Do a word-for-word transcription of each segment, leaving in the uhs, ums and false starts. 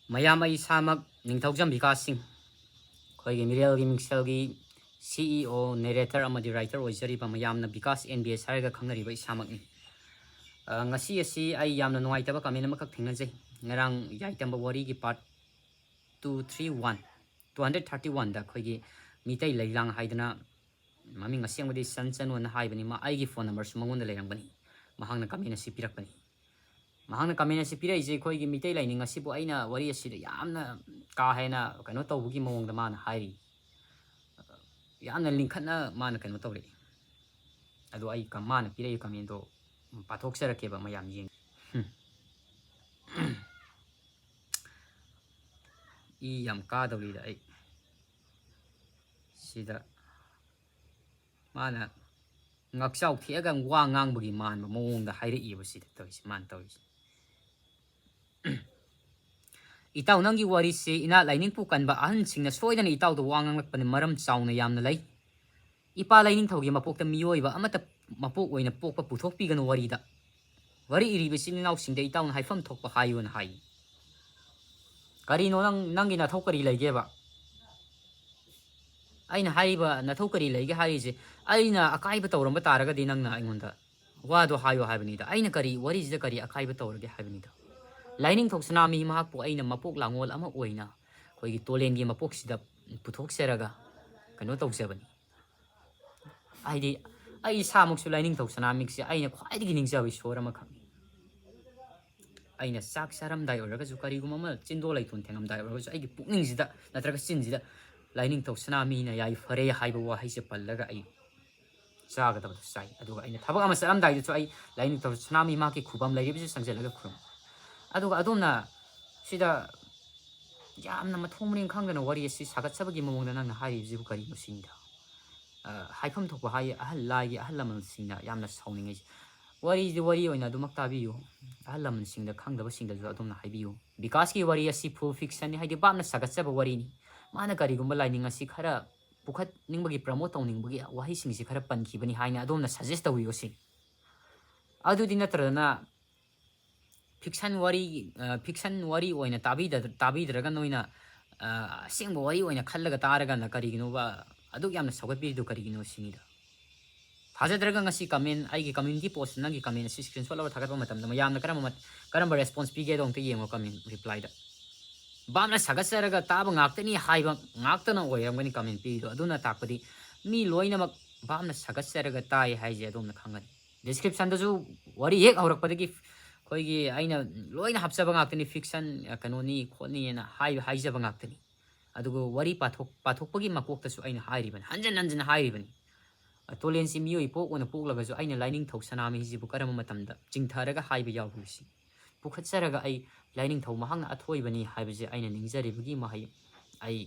ꯃꯌꯥꯝ, ꯑꯩ ꯏꯁꯥꯃꯛ ꯅꯤꯡꯊꯧꯖꯝ ꯕꯤꯀꯥꯁ ꯁꯤꯡ, ꯑꯩꯈꯣꯏꯒꯤ ꯃꯤꯔꯦꯜꯒꯤ ꯃꯤꯡꯁꯦꯜꯒꯤ C E O, narrator ꯑꯃꯗꯤ writer ꯑꯣꯏꯖꯔꯤꯕ ꯃꯌꯥꯝꯅ ꯕꯤꯀꯥꯁ N B S ꯍꯥꯏꯔꯒ ꯈꯪꯅꯔꯤꯕ ꯏꯁꯥꯃꯛꯅꯤ꯫ ꯑ, ꯉꯁꯤ ꯑꯁꯤ ꯑꯩ ꯌꯥꯝꯅ ꯅꯨꯡꯉꯥꯏꯇꯕ comment ꯑꯃꯈꯛ ꯊꯦꯡꯅꯖꯩ꯫ ꯉꯔꯥꯡ ꯌꯥꯏꯇꯝꯕ ꯋꯥꯔꯤꯒꯤ part two three one, two hundred thirty one ꯗ ꯑꯩꯈꯣꯏꯒꯤ ꯃꯤꯇꯩ ꯂꯩꯂꯥꯡ ꯍꯥꯏꯗꯅ, ꯃꯃꯤꯡ ꯑꯁꯦꯡꯕꯗꯤ ꯁꯟ ꯆꯅꯨ ꯑꯅ ꯍꯥꯏꯕꯅꯤ꯫ ꯃꯥ, ꯑꯩꯒꯤ phone number ꯁꯨ ꯃꯉꯣꯟꯗ ꯂꯩꯔꯝꯒꯅꯤ꯫ ꯃꯍꯥꯛꯅ comment ꯑꯁꯤ ꯄꯤꯔꯛꯄꯅꯤ꯫ ꯃꯍꯥꯛꯅ comment ꯑꯁꯤ ꯄꯤꯔꯛꯏꯁꯦ ꯑꯩꯈꯣꯏꯒꯤ ꯃꯤꯇꯩ ꯂꯥꯏꯅꯤꯡ ꯑꯁꯤꯕꯨ ꯑꯩꯅ ꯋꯥꯔꯤ ꯑꯁꯤꯗ ꯌꯥꯝꯅ ꯀꯥ ꯍꯦꯟꯅ ꯀꯩꯅꯣ ꯇꯧꯕꯒꯤ ꯃꯑꯣꯡꯗ ꯃꯥꯅ ꯍꯥꯏꯔꯤ꯫ ꯌꯥꯝꯅ ꯂꯤꯡꯈꯠꯅ ꯃꯥꯅ ꯀꯩꯅꯣ ꯇꯧꯔꯛꯏ꯫ ꯑꯗꯣ ꯑꯩ ꯀ-, ꯃꯥꯅ ꯄꯤꯔꯛꯏ comment ꯗꯣ ꯄꯥꯊꯣꯛꯆꯔꯛꯀꯦꯕ, ꯃꯌꯥꯝ ꯌꯦꯡ꯫ ꯏ ꯌꯥꯝ ꯀꯥꯗꯧꯔꯤꯗ ꯑꯩ꯫ ꯁꯤꯗ ꯃꯥꯅ ꯉꯥꯛꯆꯥꯎ ꯊꯦꯛꯑꯒ ꯋꯥ ꯉꯥꯡꯕꯒꯤ ꯃꯥꯟꯕ ꯃꯑꯣꯡꯗ ꯍꯥꯏꯔꯛꯏꯕ ꯁꯤꯗ ꯇꯧꯔꯤꯁꯦ, ꯃꯥꯅ ꯇꯧꯔꯤꯁꯦ꯫ "ꯏꯇꯥꯎ, ꯅꯪꯒꯤ ꯋꯥꯔꯤꯁꯤ ꯏꯅꯥꯠ ꯂꯥꯏꯅꯤꯡꯄꯨ ꯀꯟꯕ ꯑꯍꯟꯁꯤꯡꯅ ꯁꯣꯏꯗꯅ ꯏꯇꯥꯎꯗ ꯋꯥ ꯉꯥꯡꯂꯛꯄꯅ ꯃꯔꯝ ꯆꯥꯎꯅ ꯌꯥꯝꯅ ꯂꯩ꯫ ꯏꯄꯥ ꯂꯩꯅꯤꯡꯊꯧꯒꯤ ꯃꯄꯣꯛꯇ ꯃꯤꯑꯣꯏꯕ ꯑꯃꯠꯇ ꯃꯄꯣꯛ ꯑꯣꯏꯅ ꯄꯣꯛꯄ ꯄꯨꯊꯣꯛꯄꯤꯒꯅꯨ ꯋꯥꯔꯤꯗ꯫ ꯋꯥꯔꯤ ꯏꯔꯤꯕ ꯏꯆꯤꯟ ꯏꯅꯥꯎꯁꯤꯡꯗ ꯏꯇꯥꯎꯅ ꯍꯥꯏꯐꯝ ꯊꯣꯛꯄ ꯍꯥꯏꯌꯨꯅ" ꯍꯥꯏ꯫ ꯀꯔꯤꯅꯣ ꯅꯪ, ꯅꯪꯒꯤ ꯅꯊꯧ ꯀꯔꯤ ꯂꯩꯒꯦꯕ? ꯑꯩꯅ ꯍꯥꯏꯔꯤꯕ ꯅꯊꯧ ꯀꯔꯤ ꯂꯩꯒꯦ ꯍꯥꯏꯔꯤꯁꯦ, ꯑꯩꯅ ꯑꯀꯥꯏꯕ ꯇꯧꯔꯝꯕ ꯇꯥꯔꯒꯗꯤ ꯅꯪꯅ ꯑꯩꯉꯣꯟꯗ ꯋꯥꯗꯣ ꯍꯥꯏꯌꯣ ꯍꯥꯏꯕꯅꯤꯗ꯫ ꯑꯩꯅ ꯀꯔꯤ, ꯋꯥꯔꯤꯁꯤꯗ ꯀꯔꯤ ꯑꯀꯥꯏꯕ ꯇꯧꯔꯒꯦ ꯍꯥꯏꯕꯅꯤꯗ꯫ ꯂꯥꯏꯅꯤꯡꯊꯧ ꯁꯅꯥꯃꯍꯤ ꯃꯍꯥꯛꯄꯨ ꯑꯩꯅ ꯃꯄꯣꯛ ꯂꯥꯡꯉꯣꯜ ꯑꯃ ꯑꯣꯏꯅ ꯑꯩꯈꯣꯏꯒꯤ ꯇꯣꯂꯦꯟꯒꯤ ꯃꯄꯣꯛꯁꯤꯗ ꯄꯨꯊꯣꯛꯆꯔꯒ ꯀꯩꯅꯣ ꯇꯧꯖꯕꯅꯤ꯫ ꯍꯥꯏꯗꯤ, ꯑꯩ ꯏꯁꯥꯃꯛꯁꯨ ꯂꯥꯏꯅꯤꯡꯊꯧ ꯁꯅꯥꯃꯍꯤꯁꯦ ꯑꯩꯅ ꯈ꯭ꯋꯥꯏꯗꯒꯤ ꯅꯤꯡꯖꯕ ꯏꯁꯣꯔ ꯑꯃꯈꯛꯅꯤ꯫ ꯑꯩꯅ ꯆꯥꯛ ꯆꯥꯔꯝꯗꯥꯏ ꯑꯣꯏꯔꯒꯁꯨ, ꯀꯔꯤꯒꯨꯝꯕ ꯑꯃ ꯆꯤꯟꯗꯣ ꯂꯩꯊꯣꯟ ꯊꯦꯡꯉꯝꯗꯥꯏ ꯑꯣꯏꯔꯒꯁꯨ, ꯑꯩꯒꯤ ꯄꯨꯛꯅꯤꯡꯁꯤꯗ ꯅꯠꯇ꯭ꯔꯒ ꯆꯤꯟꯁꯤꯗ "ꯂꯥꯏꯅꯤꯡꯊꯧ ꯁꯅꯥꯃꯍꯤꯅ ꯌꯥꯏꯐꯔꯦ" ꯍꯥꯏꯕ ꯋꯥꯍꯩꯁꯦ ꯄꯜꯂꯒ ꯑꯩ ꯆꯥꯒꯗꯕꯗꯣ ꯆꯥꯏ꯫ ꯑꯗꯨꯒ ꯑꯩꯅ ꯊꯕꯛ ꯑꯃ ꯆꯠꯂꯝꯗꯥꯏꯗꯁꯨ ꯑꯩ "ꯂꯥꯏꯅꯤꯡꯊꯧ ꯁꯅꯥꯃꯍꯤ ꯃꯍꯥꯛꯀꯤ ꯈꯨꯕꯝ ꯂꯩꯔꯤꯕꯁꯤ ꯆꯪꯁꯤꯜꯂꯒ ꯈꯨꯔꯨꯝ"꯫ ꯑꯗꯨꯒ ꯑꯗꯣꯝꯅ ꯁꯤꯗ ꯌꯥꯝꯅ ꯃꯊꯣꯡ ꯃꯔꯦꯡ ꯈꯪꯗꯅ ꯋꯥꯔꯤ ꯑꯁꯤ ꯁꯥꯒꯠꯆꯕꯒꯤ ꯃꯑꯣꯡꯗ ꯅꯪꯅ ꯍꯥꯏꯔꯤꯕꯁꯤꯕꯨ ꯀꯔꯤꯅꯣ ꯁꯤꯅꯤꯗ꯫ ꯑ, ꯍꯥꯏꯐꯝ ꯊꯣꯛꯄ ꯍꯥꯏ, ꯑꯍꯜ, ꯂꯥꯏꯒꯤ ꯑꯍꯜ ꯂꯃꯟꯁꯤꯡꯅ ꯌꯥꯝꯅ ꯁꯥꯎꯅꯤꯡꯉꯤꯁꯦ꯫ ꯋꯥꯔꯤꯁꯤꯗꯤ ꯋꯥꯔꯤ ꯑꯣꯏꯅ ꯑꯗꯨꯃꯛ ꯇꯥꯕꯤꯌꯨ꯫ ꯑꯍꯜ ꯂꯃꯟꯁꯤꯡꯗ ꯈꯪꯗꯕꯁꯤꯡꯗꯁꯨ ꯑꯗꯣꯝꯅ ꯍꯥꯏꯕꯤꯌꯨ꯫ ꯕꯤꯀꯥꯁꯀꯤ ꯋꯥꯔꯤ ꯑꯁꯤ full fiction ꯅꯤ, ꯍꯥꯏꯗꯤ ꯚꯥꯞꯅ ꯁꯥꯒꯠꯆꯕ ꯋꯥꯔꯤꯅꯤ꯫ ꯃꯥꯅ ꯀꯔꯤꯒꯨꯝꯕ ꯂꯥꯏꯅꯤꯡ ꯑꯁꯤ ꯈꯔ ꯄꯨꯈꯠꯅꯤꯡꯕꯒꯤ, promote ꯇꯧꯅꯤꯡꯕꯒꯤ ꯋꯥꯍꯩꯁꯤꯡꯁꯤ ꯈꯔ ꯄꯟꯈꯤꯕꯅꯤ ꯍꯥꯏꯅ ꯑꯗꯣꯝꯅ suggest ꯇꯧꯕꯤꯌꯨ ꯁꯤ꯫ ꯑꯗꯨꯗꯤ ꯅꯠꯇ꯭ꯔꯗꯅ ꯐꯤꯛꯁꯟ ꯋꯥꯔꯤ, ꯐꯤꯛꯁꯟ ꯋꯥꯔꯤ ꯑꯣꯏꯅ ꯇꯥꯕꯤꯗ ꯇꯥꯕꯤꯗ꯭ꯔꯒ ꯅꯣꯏꯅ ꯑꯁꯦꯡꯕ ꯋꯥꯔꯤ ꯑꯣꯏꯅ ꯈꯜꯂꯒ ꯇꯥꯔꯒꯅ ꯀꯔꯤꯒꯤꯅꯣꯕ ꯑꯗꯨꯛ ꯌꯥꯝꯅ ꯁꯧꯒꯠꯄꯤꯔꯤꯗꯨ ꯀꯔꯤꯒꯤꯅꯣ ꯁꯤꯅꯤꯗ꯫ ꯊꯥꯖꯗ꯭ꯔꯒ ꯉꯁꯤ ꯀꯃꯦꯟ, ꯑꯩꯒꯤ ꯀꯝꯃ꯭ꯌꯨꯅꯤꯇꯤ ꯄꯣꯁ ꯅꯪꯒꯤ ꯀꯃꯦꯟ ꯑꯁꯤ ꯁ꯭ꯀ꯭ꯔꯤꯟꯁꯣꯠ ꯂꯧꯔ ꯊꯥꯒꯠꯄ ꯃꯇꯝꯗ ꯃꯌꯥꯝꯅ ꯀꯔꯝꯕ ꯃꯠ- ꯀꯔꯝꯕ ꯔꯦꯁꯄꯣꯟꯁ ꯄꯤꯒꯦꯗꯣ ꯑꯝꯇ ꯌꯦꯡꯉꯣ ꯀꯃꯦꯟ ꯔꯤꯄ꯭ꯂꯥꯏꯗ꯫ ꯚꯥꯞꯅ ꯁꯥꯒꯠꯆꯔꯒ ꯇꯥꯕ ꯉꯥꯛꯇꯅꯤ ꯍꯥꯏꯕ ꯉꯥꯛꯇꯅ ꯑꯣꯏꯔꯝꯒꯅꯤ ꯀꯃꯦꯟ ꯄꯤꯔꯤꯗꯣ꯫ ꯑꯗꯨꯅ ꯇꯥꯛꯄꯗꯤ ꯃꯤ ꯂꯣꯏꯅꯃꯛ ꯚꯥꯞꯅ ꯁꯥꯒꯠꯆꯔꯒ ꯇꯥꯏ ꯍꯥꯏꯁꯦ ꯑꯗꯣꯝꯅ ꯈꯪꯒꯅꯤ꯫ ꯗꯤꯁꯀ꯭ꯔꯤꯞꯁꯟꯗꯁꯨ ꯋꯥꯔꯤ ꯍꯦꯛ ꯍꯧꯔꯛꯄꯗꯒꯤ ꯑꯩꯈꯣꯏꯒꯤ ꯑꯩꯅ ꯂꯣꯏꯅ ꯍꯥꯞꯆꯕ ꯉꯥꯛꯇꯅꯤ, ꯐꯤꯛꯁꯟ ꯀꯩꯅꯣꯅꯤ ꯈꯣꯠꯅꯤꯅ ꯍꯥꯏ ꯍꯥꯏꯖꯕ ꯉꯥꯛꯇꯅꯤ꯫ ꯑꯗꯨꯒ ꯋꯥꯔꯤ ꯄꯥꯊꯣꯛ ꯄꯥꯊꯣꯛꯄꯒꯤ ꯃꯀꯣꯛꯇꯁꯨ ꯑꯩꯅ ꯍꯥꯏꯔꯤꯕꯅꯤ, ꯍꯟꯖꯟ ꯍꯟꯖꯟ ꯍꯥꯏꯔꯤꯕꯅꯤ꯫ ꯇꯣꯂꯦꯟꯁꯤ ꯃꯤꯑꯣꯏ ꯄꯣꯛ ꯑꯣꯏꯅ ꯄꯣꯛꯂꯒꯁꯨ ꯑꯩꯅ ꯂꯥꯏꯅꯤꯡꯊꯧ ꯁꯅꯥꯃꯍꯤꯁꯤꯕꯨ ꯀꯔꯝꯕ ꯃꯇꯝꯗ ꯆꯤꯡꯊꯔꯒ ꯍꯥꯏꯕ ꯌꯥꯎꯈꯤꯕꯁꯤ ꯄꯨꯈꯠꯆꯔꯒ ꯑꯩ ꯂꯥꯏꯅꯤꯡꯊꯧ ꯃꯍꯥꯛꯅ ꯑꯊꯣꯏꯕꯅꯤ ꯍꯥꯏꯕꯁꯦ ꯑꯩꯅ ꯅꯤꯡꯖꯔꯤꯕꯒꯤ ꯃꯍꯩ, ꯑꯩ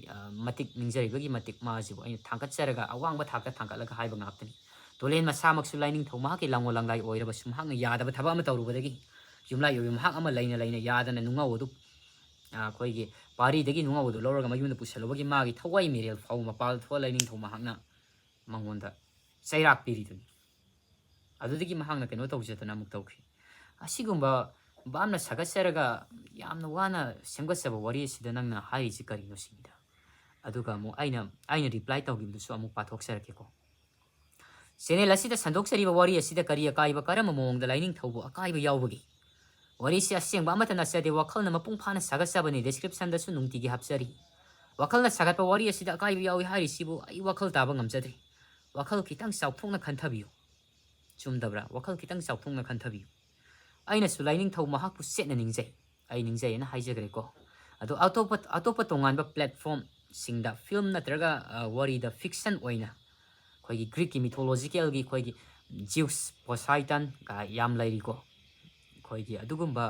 ꯃꯇꯤꯛ ꯅꯤꯡꯖꯔꯤꯕꯒꯤ ꯃꯇꯤꯛ ꯃꯥꯁꯤꯕꯨ ꯑꯩꯅ ꯊꯥꯡꯒꯠꯆꯔꯒ ꯑꯋꯥꯡꯕ ꯊꯥꯛꯇ ꯊꯥꯡꯒꯠꯂꯒ ꯍꯥꯏꯕ ꯉꯥꯛꯇꯅꯤ꯫ ꯇꯣꯂꯦꯟ ꯃꯁꯥꯃꯛꯁꯨ ꯂꯥꯏꯅꯤꯡꯊꯧ ꯃꯍꯥꯛꯀꯤ ꯂꯥꯡꯒꯣꯜ ꯂꯥꯡꯂꯥꯏ ꯑꯣꯏꯔꯕꯁꯨ ꯃꯍꯥꯛꯅ ꯌꯥꯗꯕ ꯊꯕꯛ ꯑꯃ ꯇꯧꯔꯨꯕꯗꯒꯤ ꯌꯨꯝꯂꯥꯏ ꯑꯣꯏꯕ ꯃꯍꯥꯛ ꯑꯃ ꯂꯩꯅ ꯂꯩꯅ ꯌꯥꯗꯅ ꯅꯨꯡꯉꯧ ꯑꯗꯨ ꯑꯩꯈꯣꯏꯒꯤ ꯄꯥꯔꯤꯗꯒꯤ ꯅꯨꯡꯉꯧ ꯑꯗꯨ ꯂꯧꯔꯒ ꯃꯌꯨꯝꯗ ꯄꯨꯁꯜꯂꯨꯕꯒꯤ ꯃꯥꯒꯤ ꯊꯋꯥꯏ ꯃꯤꯔꯦꯜ ꯐꯥꯎꯕ ꯃꯄꯥꯜ ꯊꯣꯛꯑ ꯂꯥꯏꯅꯤꯡꯊꯧ ꯃꯍꯥꯛꯅ ꯃꯉꯣꯟꯗ ꯆꯩꯔꯥꯛ ꯄꯤꯔꯤꯗꯨꯅꯤ꯫ ꯑꯗꯨꯗꯒꯤ ꯃꯍꯥꯛꯅ ꯀꯩꯅꯣ ꯇꯧꯖꯗꯅ ꯑꯃꯨꯛ ꯇꯧꯈꯤ꯫ ꯑꯁꯤꯒꯨꯝꯕ ꯚꯥꯞꯅ ꯁꯥꯒꯠꯆꯔꯒ ꯌꯥꯝꯅ ꯋꯥꯅ ꯁꯦꯝꯒꯠꯆꯕ ꯋꯥꯔꯤ ꯑꯁꯤꯗ ꯅꯪꯅ ꯍꯥꯏꯔꯤꯁꯤ ꯀꯔꯤꯅꯣ ꯁꯤꯅꯤꯗ꯫ ꯑꯗꯨꯒ ꯑꯃꯨꯛ ꯑꯩꯅ ꯑꯩꯅ ꯔꯤꯄ꯭ꯂꯥꯏ ꯇꯧꯈꯤꯕꯗꯨꯁꯨ ꯑꯃꯨꯛ ꯄꯥꯊꯣꯛꯆꯔꯛꯀꯦꯀꯣ꯫ ꯆꯦꯅꯦꯜ ꯑꯁꯤꯗ ꯁꯟꯗꯣꯛꯆꯔꯤꯕ ꯋꯥꯔꯤ ꯑꯁꯤꯗ ꯀꯔꯤ ꯑꯀꯥꯏꯕ, ꯀꯔꯝꯕ ꯃꯑꯣꯡꯗ ꯂꯥꯏꯅꯤꯡꯊꯧꯕꯨ ꯑꯀꯥꯏꯕ ꯌꯥꯎꯕꯒꯦ? ꯋꯥꯔꯤꯁꯤ ꯑꯁꯦꯡꯕ ꯑꯃꯠꯇ ꯅꯠꯆꯗꯦ, ꯋꯥꯈꯜꯅ ꯃꯄꯨꯡ ꯐꯥꯅ ꯁꯥꯒꯠꯆꯕꯅꯤ, ꯗꯤꯁꯀ꯭ꯔꯤꯞꯁꯟꯗꯁꯨ ꯅꯨꯡꯇꯤꯒꯤ ꯍꯥꯞꯆꯔꯤ꯫ ꯋꯥꯈꯜꯅ ꯁꯥꯒꯠꯄ ꯋꯥꯔꯤ ꯑꯁꯤꯗ ꯑꯀꯥꯏꯕ ꯌꯥꯎꯏ ꯍꯥꯏꯔꯤꯁꯤꯕꯨ ꯑꯩ ꯋꯥꯈꯜ ꯇꯥꯕ ꯉꯝꯖꯗ꯭ꯔꯦ꯫ ꯋꯥꯈꯜ ꯈꯤꯇꯪ ꯆꯥꯎꯊꯣꯛꯅ ꯈꯟꯊꯕꯤꯌꯨ꯫ ꯆꯨꯝꯗꯕ꯭ꯔꯥ? ꯋꯥꯈꯜ ꯈꯤꯇꯪ ꯆꯥꯎꯊꯣꯛꯅ ꯈꯟꯊꯕꯤꯌꯨ꯫ ꯑꯩꯅꯁꯨ ꯂꯥꯏꯅꯤꯡꯊꯧ ꯃꯍꯥꯛꯄꯨ ꯆꯦꯠꯅ ꯅꯤꯡꯖꯩ꯫ ꯑꯩ ꯅꯤꯡꯖꯩ ꯍꯥꯏꯅ ꯍꯥꯏꯖꯈ꯭ꯔꯦꯀꯣ꯫ ꯑꯗꯣ ꯑꯇꯣꯞꯄ ꯑꯇꯣꯞꯄ ꯇꯣꯉꯥꯟꯕ ꯄ꯭ꯂꯦꯠꯐꯣꯝꯁꯤꯡꯗ ꯐꯤꯂꯝ ꯅꯠꯇ꯭ꯔꯒ ꯋꯥꯔꯤꯗ ꯐꯤꯛꯁꯟ ꯑꯣꯏꯅ ꯑꯩꯈꯣꯏꯒꯤ ꯒ꯭ꯔꯤꯛꯀꯤ ꯃꯤꯊꯣꯂꯣꯖꯤꯀꯦꯜꯒꯤ ꯑꯩꯈꯣꯏꯒꯤ ꯖ꯭ꯌꯨꯁ, ꯄꯣꯁꯥꯏꯇꯟ ꯀꯥꯏ ꯌꯥꯝ ꯂꯩꯔꯤꯀꯣ꯫ ꯑꯩꯈꯣꯏꯒꯤ ꯑꯗꯨꯒꯨꯝꯕ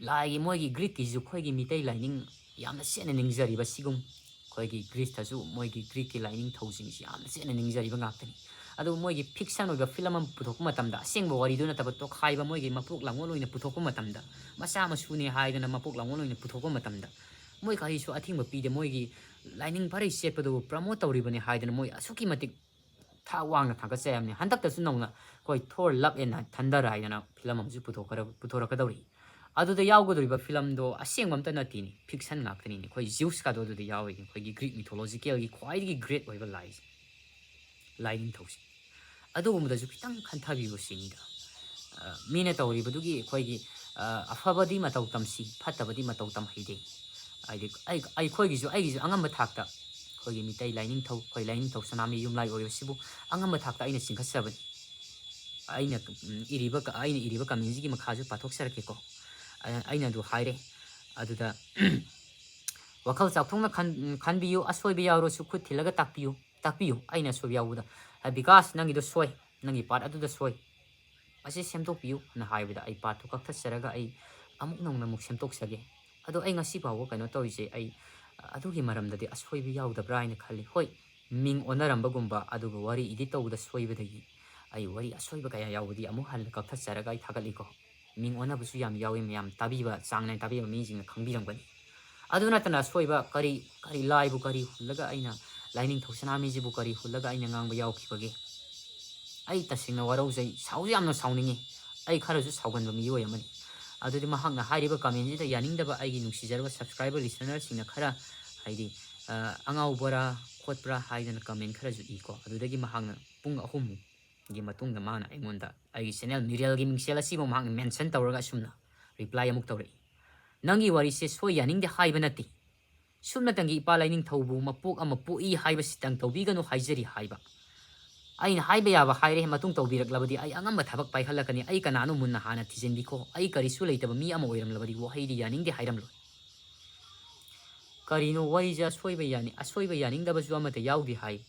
ꯂꯥꯏꯒꯤ, ꯃꯣꯏꯒꯤ ꯒ꯭ꯔꯤꯛꯀꯤꯁꯨ ꯑꯩꯈꯣꯏꯒꯤ ꯃꯤꯇꯩ ꯂꯥꯏꯅꯤꯡ ꯌꯥꯝꯅ ꯆꯦꯠꯅ ꯅꯤꯡꯖꯔꯤꯕ ꯁꯤꯒꯨꯝ ꯑꯩꯈꯣꯏꯒꯤ ꯒ꯭ꯔꯤꯁꯇꯁꯨ ꯃꯣꯏꯒꯤ ꯒ꯭ꯔꯤꯛꯀꯤ ꯂꯥꯏꯅꯤꯡꯊꯧꯁꯤꯡꯁꯤ ꯌꯥꯝꯅ ꯆꯦꯠꯅ ꯅꯤꯡꯖꯔꯤꯕ ꯉꯥꯛꯇꯅꯤ꯫ ꯑꯗꯨꯕꯨ ꯃꯣꯏꯒꯤ ꯐꯤꯛꯁꯟ ꯑꯣꯏꯕ ꯐꯤꯂꯝ ꯑꯃ ꯄꯨꯊꯣꯛꯄ ꯃꯇꯝꯗ ꯑꯁꯦꯡꯕ ꯋꯥꯔꯤꯗꯨ ꯅꯠꯇꯕ ꯇꯣꯈꯥꯏꯕ ꯃꯣꯏꯒꯤ ꯃꯄꯣꯛ ꯂꯥꯡꯒꯣꯜ ꯑꯣꯏꯅ ꯄꯨꯊꯣꯛꯄ ꯃꯇꯝꯗ, ꯃꯆꯥ ꯃꯁꯨꯅꯦ ꯍꯥꯏꯗꯅ ꯃꯄꯣꯛ ꯂꯥꯡꯒꯣꯜ ꯑꯣꯏꯅ ꯄꯨꯊꯣꯛꯄ ꯃꯇꯝꯗ ꯃꯣꯏ ꯀꯔꯤꯁꯨ ꯑꯊꯤꯡꯕ ꯄꯤꯗꯦ꯫ ꯃꯣꯏꯒꯤ ꯂꯥꯏꯅꯤꯡ ꯐꯔꯩ ꯆꯦꯠꯄꯗꯨꯕꯨ ꯄ꯭ꯔꯃꯣꯠ ꯇꯧꯔꯤꯕꯅꯤ ꯍꯥꯏꯗꯅ ꯃꯣꯏ ꯑꯁꯨꯛꯀꯤ ꯃꯇꯤꯛ ꯊꯥꯛ ꯋꯥꯡꯅ ꯊꯥꯡꯒꯠꯆꯩ ꯍꯥꯏꯕꯅꯤ꯫ ꯍꯟꯗꯛꯇꯁꯨ ꯅꯧꯅ ꯑꯩꯈꯣꯏ ꯊꯣꯔ ꯂꯞ ꯑꯦꯟ ꯊꯟꯗꯔ ꯍꯥꯏꯗꯅ ꯐꯤꯂꯝ ꯑꯃꯁꯨ ꯄꯨꯊꯣꯛꯀꯔ- ꯄꯨꯊꯣꯔꯛꯀꯗꯧꯔꯤ꯫ ꯑꯗꯨꯗ ꯌꯥꯎꯒꯗꯧꯔꯤꯕ ꯐꯤꯂꯝꯗꯣ ꯑꯁꯦꯡꯕ ꯑꯝꯇ ꯅꯠꯇꯦꯅꯦ, ꯐꯤꯛꯁꯟ ꯉꯥꯛꯇꯅꯤꯅꯦ꯫ ꯑꯩꯈꯣꯏ ꯖ꯭ꯌꯨꯁꯀꯗꯣ ꯑꯗꯨꯗ ꯌꯥꯎꯔꯤꯅꯦ, ꯑꯩꯈꯣꯏꯒꯤ ꯒ꯭ꯔꯤꯛ ꯃꯤꯊꯣꯂꯣꯖꯤꯀꯦꯜꯒꯤ ꯈ꯭ꯋꯥꯏꯗꯒꯤ ꯒ꯭ꯔꯦꯠ ꯑꯣꯏꯕ ꯂꯥꯏꯁꯦ, ꯂꯥꯏꯅꯤꯡꯊꯧꯁꯦ꯫ ꯑꯗꯨꯒꯨꯝꯕꯗꯁꯨ ꯈꯤꯇꯪ ꯈꯟꯊꯕꯤꯌꯨ ꯁꯤꯅꯤꯗ꯫ ꯑ, ꯃꯤꯅ ꯇꯧꯔꯤꯕꯗꯨꯒꯤ ꯑꯩꯈꯣꯏꯒꯤ, ꯑ, ꯑꯐꯕꯗꯤ ꯃꯇꯧ ꯇꯝꯁꯤ, ꯐꯠꯇꯕꯗꯤ ꯃꯇꯧ ꯇꯝꯍꯩꯗꯦ꯫ ꯍꯥꯏꯗꯤ ꯑꯩ-, ꯑꯩꯈꯣꯏꯒꯤꯁꯨ, ꯑꯩꯒꯤꯁꯨ ꯑꯉꯝꯕ ꯊꯥꯛꯇ ꯑꯩꯈꯣꯏꯒꯤ ꯃꯤꯇꯩ ꯂꯥꯏꯅꯤꯡꯊꯧ, ꯑꯩꯈꯣꯏ ꯂꯥꯏꯅꯤꯡꯊꯧ ꯁꯅꯥꯃꯍꯤ ꯌꯨꯝꯂꯥꯏ ꯑꯣꯏꯔꯤꯕꯁꯤꯕꯨ ꯑꯉꯝꯕ ꯊꯥꯛꯇ ꯑꯩꯅ ꯆꯤꯡꯈꯠꯆꯕꯅꯤ꯫ ꯑꯩꯅ, ꯎꯝ, ꯏꯔꯤꯕ ꯀ-, ꯑꯩꯅ ꯏꯔꯤꯕ ꯀꯃꯦꯟꯁꯤꯒꯤ ꯃꯈꯥꯁꯨ ꯄꯥꯊꯣꯛꯆꯔꯛꯀꯦꯀꯣ꯫ ꯑ-, ꯑꯩꯅ ꯑꯗꯨ ꯍꯥꯏꯔꯦ꯫ ꯑꯗꯨꯗ ꯋꯥꯈꯜ ꯆꯥꯎꯊꯣꯛꯅ ꯈꯟ-, ꯈꯟꯕꯤꯌꯨ, ꯑꯁꯣꯏꯕ ꯌꯥꯎꯔꯁꯨ ꯈꯨꯠ ꯊꯤꯜꯂꯒ ꯇꯥꯛꯄꯤꯌꯨ, ꯇꯥꯛꯄꯤꯌꯨ꯫ ꯑꯩꯅ ꯑꯁꯣꯏꯕ ꯌꯥꯎꯕꯗ, "ꯑ, ꯕꯤꯀꯥꯁ, ꯅꯪꯒꯤꯗꯣ ꯁꯣꯏ, ꯅꯪꯒꯤ ꯄꯥꯔꯠ ꯑꯗꯨꯗ ꯁꯣꯏ, ꯑꯁꯤ ꯁꯦꯝꯗꯣꯛꯄꯤꯌꯨ" ꯑꯅ ꯍꯥꯏꯕꯗ ꯑꯩ ꯄꯥꯔꯠꯇꯨ ꯀꯛꯊꯠꯆꯔꯒ ꯑꯩ ꯑꯃꯨꯛ ꯅꯧꯅ ꯑꯃꯨꯛ ꯁꯦꯝꯗꯣꯛꯆꯒꯦ꯫ ꯑꯗꯣ ꯑꯩ ꯉꯁꯤ ꯐꯥꯎꯕ ꯀꯩꯅꯣ ꯇꯧꯔꯤꯁꯦ, ꯑꯩ ꯑꯗꯨꯒꯤ ꯃꯔꯝꯗꯗꯤ ꯑꯁꯣꯏꯕ ꯌꯥꯎꯗꯕ꯭ꯔꯥ ꯍꯥꯏꯅ ꯈꯜꯂꯤ꯫ ꯍꯣꯏ, ꯃꯤꯡ ꯑꯣꯟꯅꯔꯝꯕꯒꯨꯝꯕ, ꯑꯗꯨꯒ ꯋꯥꯔꯤ ꯏꯗꯤꯠ ꯇꯧꯕꯗ ꯁꯣꯏꯕꯗꯒꯤ ꯑꯩ ꯋꯥꯔꯤ ꯑꯁꯣꯏꯕ ꯀꯌꯥ ꯌꯥꯎꯕꯗꯤ ꯑꯃꯨꯛ ꯍꯟꯅ ꯀꯛꯊꯠꯆꯔꯒ ꯑꯩ ꯊꯥꯒꯠꯂꯤꯀꯣ꯫ ꯃꯤꯡ ꯑꯣꯟꯅꯕꯁꯨ ꯌꯥꯝ ꯌꯥꯎꯏ, ꯃꯌꯥꯝ ꯇꯥꯕꯤꯕ, ꯆꯥꯡ ꯅꯥꯏꯅ ꯇꯥꯕꯤꯕ ꯃꯤꯁꯤꯡꯅ ꯈꯪꯕꯤꯔꯝꯒꯅꯤ꯫ ꯑꯗꯨ ꯅꯠꯇꯅ ꯑꯁꯣꯏꯕ ꯀꯔꯤ, ꯀꯔꯤ ꯂꯥꯏꯕꯨ ꯀꯔꯤ ꯍꯨꯜꯂꯒ ꯑꯩꯅ, ꯂꯥꯏꯅꯤꯡꯊꯧ ꯁꯅꯥꯃꯍꯤꯁꯤꯕꯨ ꯀꯔꯤ ꯍꯨꯜꯂꯒ ꯑꯩꯅ ꯉꯥꯡꯕ ꯌꯥꯎꯈꯤꯕꯒꯦ? ꯑꯩ ꯇꯁꯦꯡꯅ ꯋꯥꯔꯧꯖꯩ, ꯁꯥꯎꯁꯨ ꯌꯥꯝꯅ ꯁꯥꯎꯅꯤꯡꯉꯤ꯫ ꯑꯩ ꯈꯔꯁꯨ ꯁꯥꯎꯒꯟꯕ ꯃꯤꯑꯣꯏ ꯑꯃꯅꯤ꯫ ꯑꯗꯨꯗꯤ ꯃꯍꯥꯛꯅ ꯍꯥꯏꯔꯤꯕ ꯀꯃꯦꯟꯁꯤꯗ ꯌꯥꯅꯤꯡꯗꯕ ꯑꯩꯒꯤ ꯅꯨꯡꯁꯤꯖꯔꯕ ꯁꯕꯁꯀ꯭ꯔꯥꯏꯕꯔ, ꯂꯤꯁꯅꯔꯁꯤꯡꯅ ꯈꯔ, ꯍꯥꯏꯗꯤ, ꯑ, "ꯑꯉꯥꯎꯕꯔꯥ ꯈꯣꯠꯄ꯭ꯔꯥ" ꯍꯥꯏꯗꯅ ꯀꯃꯦꯟ ꯈꯔꯁꯨ ꯏꯀꯣ꯫ ꯑꯗꯨꯗꯒꯤ ꯃꯍꯥꯛꯅ ꯄꯨꯡ ꯑꯍꯨꯝꯒꯤ ꯃꯇꯨꯡꯗ ꯃꯥꯅ ꯑꯩꯉꯣꯟꯗ ꯑꯩꯒꯤ ꯆꯦꯅꯦꯜ ꯃꯤꯔꯦꯜꯒꯤ ꯃꯤꯡꯁꯦꯜ ꯑꯁꯤꯕꯨ ꯃꯍꯥꯛꯅ ꯃꯦꯟꯁꯟ ꯇꯧꯔꯒ ꯑꯁꯨꯝꯅ ꯔꯤꯄ꯭ꯂꯥꯏ ꯑꯃꯨꯛ ꯇꯧꯔꯛꯏ꯫ "ꯅꯪꯒꯤ ꯋꯥꯔꯤꯁꯦ ꯁꯣꯏ ꯌꯥꯅꯤꯡꯗꯦ ꯍꯥꯏꯕ ꯅꯠꯇꯦ꯫ ꯁꯨꯞꯅꯇꯪꯒꯤ ꯏꯄꯥ ꯂꯥꯏꯅꯤꯡꯊꯧꯕꯨ ꯃꯄꯣꯛ ꯑꯃ ꯄꯣꯛꯏ ꯍꯥꯏꯕꯁꯤꯇꯪ ꯇꯧꯕꯤꯒꯅꯨ ꯍꯥꯏꯖꯔꯤ" ꯍꯥꯏꯕ꯫ ꯑꯩꯅ ꯍꯥꯏꯕ ꯌꯥꯕ ꯍꯥꯏꯔꯦ, ꯃꯇꯨꯡ ꯇꯧꯕꯤꯔꯛꯂꯕꯗꯤ ꯑꯩ ꯑꯉꯝꯕ ꯊꯕꯛ ꯄꯥꯏꯈꯠꯂꯛꯀꯅꯤ꯫ "ꯑꯩ ꯀꯅꯥꯅꯣ ꯃꯨꯟꯅ ꯍꯥꯟꯅ ꯊꯤꯖꯤꯟꯕꯤꯈꯣ꯫ ꯑꯩ ꯀꯔꯤꯁꯨ ꯂꯩꯇꯕ ꯃꯤ ꯑꯃ ꯑꯣꯏꯔꯝꯂꯕꯗꯤ ꯋꯥꯍꯩꯗꯤ ꯌꯥꯅꯤꯡꯗꯦ ꯍꯥꯏꯔꯝꯂꯣꯏ"꯫ ꯀꯔꯤꯅꯣ ꯋꯥꯔꯤꯁꯦ ꯑꯁꯣꯏꯕ ꯌꯥꯅꯤ-, ꯑꯁꯣꯏꯕ ꯌꯥꯅꯤꯡꯗꯕꯁꯨ ꯑꯃꯠꯇ ꯌꯥꯎꯗꯦ ꯍꯥꯏ꯫